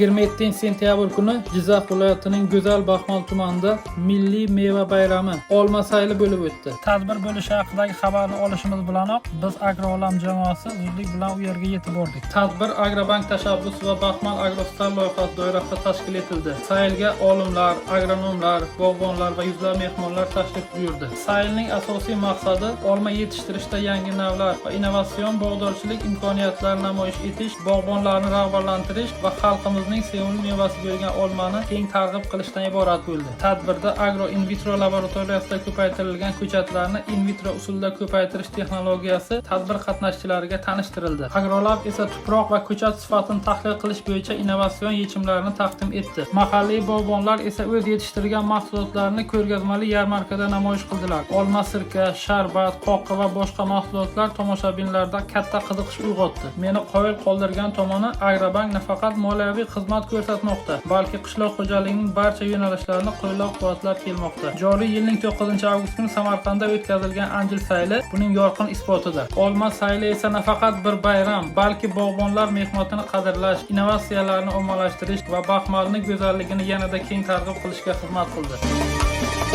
27 sentyabr kuni Jizzax viloyatining go'zal Baxmal tumanida milliy meva bayrami, olma sayli bo'lib o'tdi. Tadbir bo'lishi haqidagi xabarni olishimiz bilanoq biz, Agroolam jamoasi, zudlik bilan u yerga yetib bordik. Tadbir Agrobank tashabbusi va Baxmal Agrostar loyihasi doirasida tashkil etildi. Saylga olimlar, agronomlar, bog'bonlar va yuzlab mehmonlar tashrif buyurdi. Saylning asosiy maqsadi olma yetishtirishda yangi navlar va innovatsion bog'dorchilik imkoniyatlarini namoyish etish, bog'bonlarni rag'batlantirish va xalqimizning sevimli mevasi bo'lgan olmani keng targ'ib qilishdan iborat bo'ldi. Tadbirda agro in vitro laboratoriyasida ko'paytirilgan ko'chatlarni in vitro usulda ko'paytirish texnologiyasi tadbir qatnashchilariga tanishtirildi. Agrolab esa tuproq va ko'chat sifatini tahlil qilish bo'yicha innovatsion yechimlarni taqdim etdi. Mahalliy bog'bonlar esa o'z yetishtirgan mahsulotlarini ko'rgazmali yarmarkada namoyish qildilar. Olma sirka, sharbat, qoqi va boshqa mahsulotlar tomoshabinlarda katta qiziqish uyg'otdi. Meni qoyil qoldirgan tomoni, Agrobank nafaqat moliyaviy xizmat ko'rsatmoqda, balki qishloq xo'jaligining barcha yo'nalishlarini qo'llab-quvvatlab kelmoqda. Joriy yilning 9 avgust kuni Samarqandda o'tkazilgan anjir sayli buning yorqin isbotidir. Olma sayli esa nafaqat bir bayram, balki bog'bonlar mehnatini qadrlash, innovatsiyalarni ommalashtirish va Baxmalni go'zalligini yanada keng targ'ib qilishga xizmat qildi.